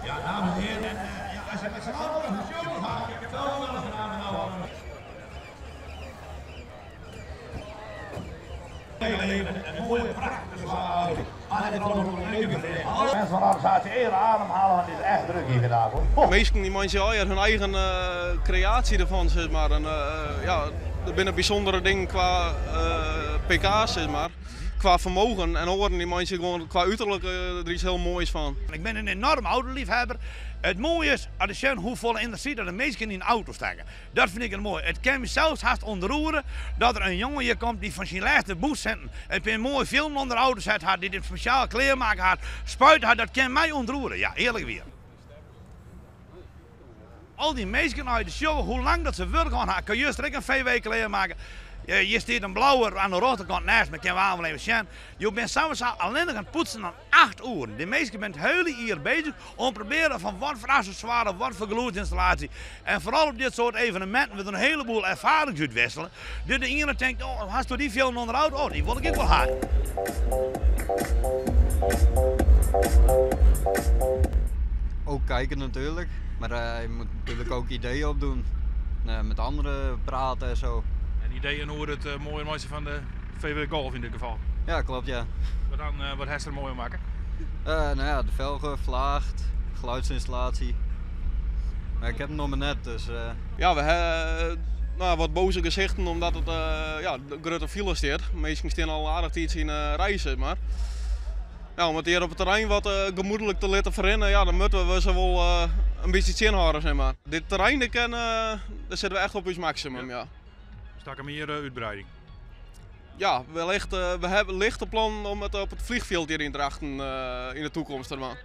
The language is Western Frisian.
Ja, dames en heren, ja, als je met z'n allen een show gaat, zo wel eens een mooie, prachtige auto. Mensen van de organisatie even ademhalen, want het is echt druk hier vandaag, hoor. Minsken dy meitsje allegear hun eigen kreaasje derfan, sis mar. En ja, der binne bysûndere dingen kwa pk's, sis mar. Kwa fermogen en oaren dy meitsje gewoan kwa uterlik der yts hiel moais fan. Ik ben een enorm autoliefhebber. It moaie is, as je sjen hoefolle enerzjy dat de minsken yn auto stekke. Dat fyn ik it moai. It kin my sels hast ûntroere dat der in jonge hjir komt dy't fan syn lêste bûssinten in pear moaie filmen ûnder de auto set hat, dy't it spesjaal klearmakke hat, spuite hat. Dat kin my ûntroere, ja, earlik wier. Al dy minsken, as je sjogge hoe lang dat se wurk hân ha, ik ha juster ek in VW klearmakke. Hjir stiet in blauwe oan de rjochterkant neist my, kinne we wol even sjen. Jo binne sawiesa allinnich oan it poetsen dan 8 oeren. Dy minsken binne it hiele jier beuzich om probearjen fan wat foar accessoire, wat foar gelûdsynstallaasje. En foaral op dit soart eveneminten wurdt in heleboel erfarings útwissele. Dus de iene tinkt, oh, hasto dy film ûnder de auto? Oh, dy wol ik ek wol ha. Ook kijken natuurlijk, maar je moet natuurlijk ook ideeën opdoen. Met anderen praten en zo. En ideeën oer it moaier meitsjen fan de VW Golf yn dit gefal? Ja, klopt, ja. Wat dan, wat hast der moai oan makke? Nou ja, de velgen, verlaagd, geluidsinstallatie. Maar ik heb hem nog maar net, dus... Ja, we ha, nou, wat boaze gesichten omdat it, ja, de grutte file stiet. Minsken steane al aardich tiid yn de rij, sis mar. Ja, om it hjir op it terrein wat gemoedlik te litten ferrinnen, ja, dan moatte we se wol in bytsje tsjinhâlde, sis mar. Dit terrein, dêr sitte we echt op ús maksimum, ja. Stak him hjir útbreiding? Ja, wellicht, we hawwe lichte plannen om it op it fleanfjild hjir yn Drachten yn de takomst te dwaan.